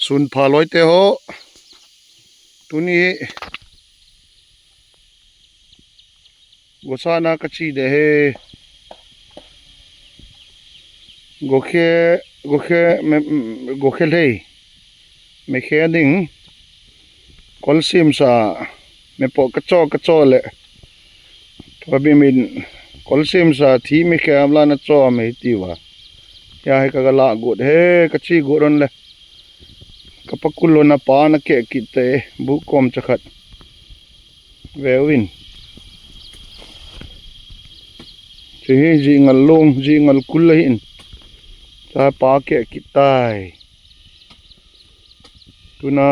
Sun pha lawi te ho tuni Gosana ka chi de he gokhe gokhe gokhe hlei mekhe a ding kawlsim sa me pawh ka chaw ka chaw leh phabimin kawlsim sa thi mekhe a lana chaw a mei ti wa ya hei ka ka lah gut he ka chi gut rawn le ka pa kulona pa na keh kih te buh kawm chakhat. Vewin chi hi zih ngal lung zih ngal kul a hi in tlai pa keh kih tai tuna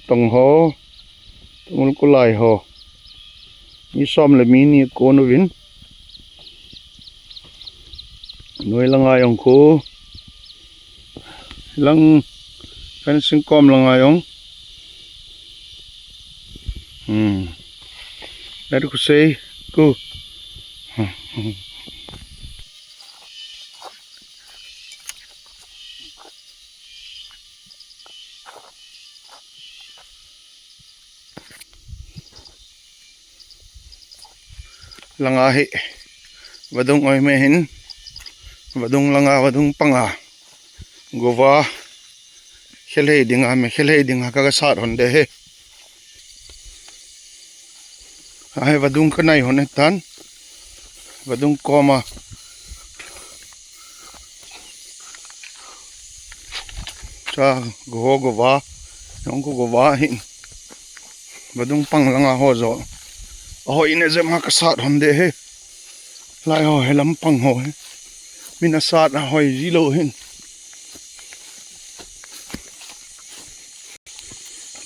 tawng haw tumul ku lai haw ni sawm leh mi ni kawn lovin nuai la ngai ang khu lang fencing kawm la ngai ang. Let ku sei ku langa hi vadung awih mai hin vadung langa vadung panga guava Khelhei ding a mi khelhei ding a ka ka sat hawn deh he a hei vadung ka nei hawn hetan vadung kawm a cha gaw guava yong ku guava hi vadung pang langa haw zawh a haw in a zem a ka sat hawn deh he lai haw he lampang haw he min a sat a hawi zilo hin.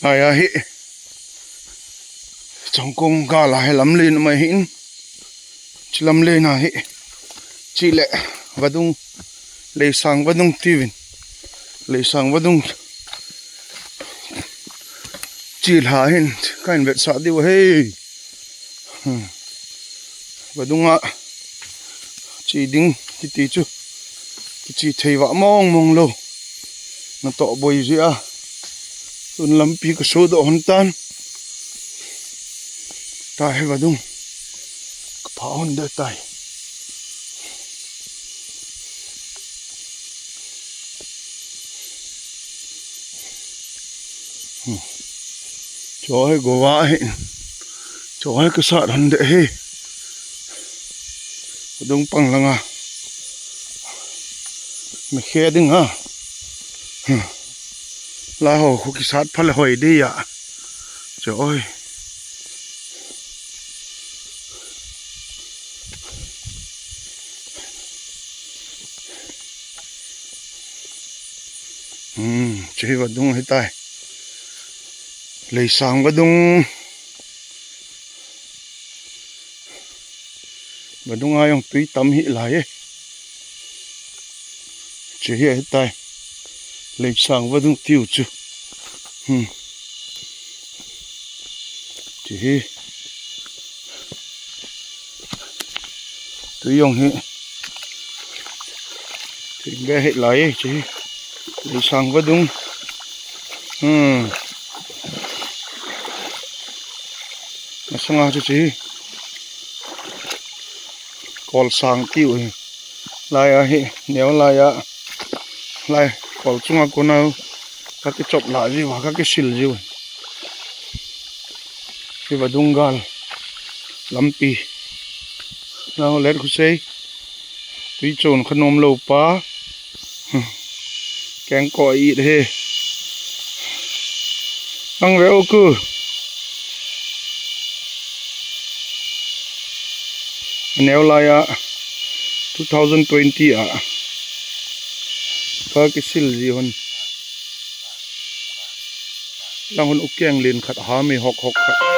Hnaiah hi changkawng gal ah he lam len mai hi in chi lam len ah hi chi leh va dung lei sang va dung tivin lei sang va dung chi hla hin ka in vet sah deuh a hei va dunga chi ding ti ti chu ki chi thei vah mawng mawng lo na tawh bawi zia a tun lampi ka saw dawh hawn tan tai hei va dung ka phah hawn deuh tai chaw hei guava hei chaw hei ka sat hawn deuh hei. Dung pang lang a mi khe ding a lai ho khu ki sat phal hawi dei ah che oi che hi va dung hetai lei sang va dung. Va dungai ang tui tam hi lai e che hi a hetai lei sang va dung tiu chu che hi tui ang hi tui nge hei lai e che hi lei sang va dung a sanga chu chi kawl sang tiu hi lai a hi neu lai a lai kawl chunga kuna ka ki chawp lah zui ka ki sil zui hi va dung gal lampi nau let khusei tui chawn kha nawm lo pa keng kaw a it he ang ve ku a neu lai a 2020 ah ka ki sil zi hun lang hun ukeng lin khat ha mi hawk hawk khat.